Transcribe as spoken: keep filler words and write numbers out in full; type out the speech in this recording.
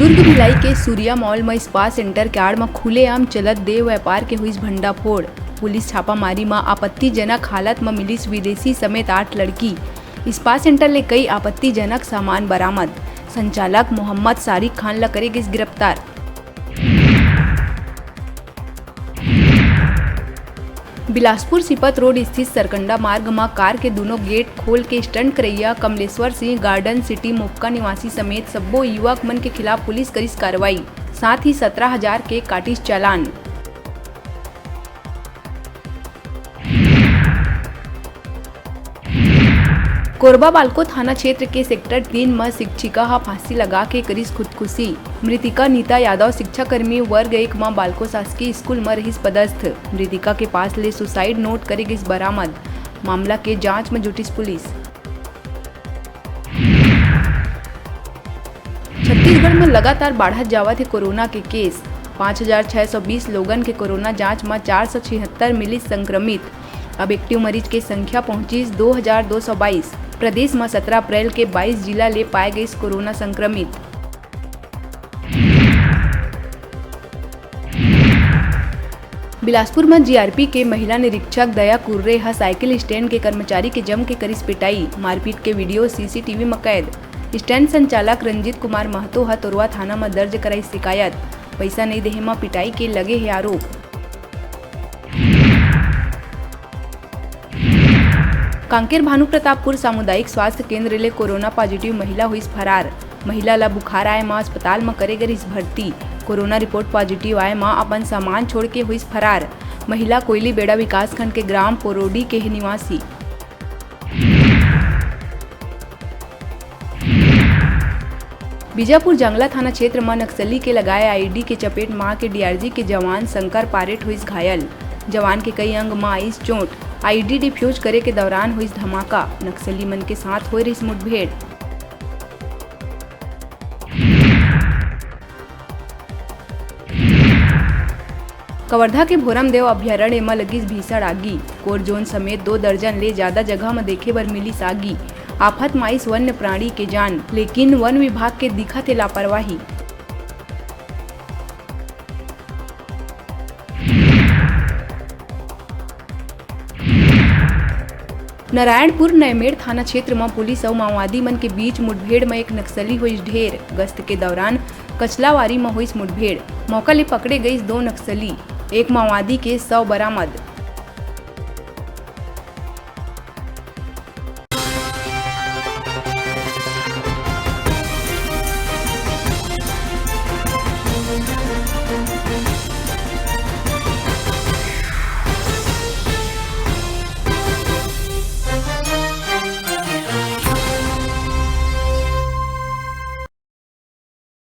दुर्ग भिलाई के सूर्या मॉल म spa centre के आड़ म खुलेआम चलत देह व्यापार के हुइस भंडाफोड़। पुलिस छापामारी म आपत्तिजनक हालत म मिलिस विदेशी समेत आठ लड़की। स्पा सेंटर ले कई आपत्तिजनक सामान बरामद। संचालक मोहम्मद सारिक खान ल करे गिस गिरफ्तार। बिलासपुर सिपत रोड स्थित सरकंडा मार्ग म कार के दूनों गेट खोल के स्टंट करइया कमलेश्वर सिंह, गार्डन सिटी मोक्का निवासी समेत सब्बो युवक मन के खिलाफ पुलिस करिस कार्रवाई, साथ ही सत्रह हजार के काटिस चालान। कोरबा बालको थाना क्षेत्र के सेक्टर तीन म शिक्षिका ह फांसी लगा के करिस खुदकुशी। मृतिका नीता यादव शिक्षाकर्मी वर्ग एक म बालको शासकीय स्कूल म रहिस पदस्थ। मृतिका के पास ले सुसाइड नोट करे गिस बरामद। मामला के जांच म जुटिस पुलिस। छत्तीसगढ़ म लगातार बाढ़त जावत हे कोरोना के केस। पाँच हजार छह सौ बीस लोगन के कोरोना जांच म चार सौ छिहत्तर मिलिस संक्रमित। अब एक्टिव मरीज के संख्या पहुंचिस दो हजार दो सौ बाईस। प्रदेश म सत्रह अप्रैल के बाईस जिला ले पाए गइस कोरोना संक्रमित। बिलासपुर म जीआरपी के महिला निरीक्षक दया कुर्रे ह साइकिल स्टैंड के कर्मचारी के जम के करिस पिटाई। मारपीट के वीडियो सीसीटीवी म कैद। स्टैंड संचालक रंजीत कुमार महतो ह तोरवा थाना म दर्ज कराइस शिकायत। पइसा नइ देहे म पिटाई के लगे हे आरोप। कांकेर भानुप्रतापपुर सामुदायिक स्वास्थ्य केंद्र ले कोरोना पॉजिटिव महिला होइस फरार। महिला ल बुखार आए म अस्पताल म करे गे रिहिस भर्ती। कोरोना रिपोर्ट पॉजिटिव आए म अपन सामान छोड़ के होइस फरार। महिला कोयलीबेड़ा विकासखंड के ग्राम पोरोडी के हे निवासी। बीजापुर जंगला थाना क्षेत्र म नक्सली के लगाए आईईडी के चपेट म आके डीआरजी के जवान शंकर पारेट होइस घायल। जवान के कई अंग म आइस चोट। आईईडी डिफ्यूज करे के दौरान होइस धमाका। नक्सली मन के साथ होए रिहिस मुठभेड़। कवर्धा के भोरमदेव अभयारण्य म लगिस भीषण आगी। कोर जोन समेत दो दर्जन ले जादा जगह म देखे बर मिलिस आगी। आफत म आइस वन्य प्राणी के जान, लेकिन वन विभाग के दिखत हे लापरवाही। नारायणपुर नैमेड़ थाना क्षेत्र म पुलिस अउ माओवादी मन के बीच मुठभेड़ म एक नक्सली होइस ढेर। गश्त के दौरान कचलावारी म होइस मुठभेड़। मौका ले पकड़े गइस दो नक्सली, एक माओवादी के शव बरामद।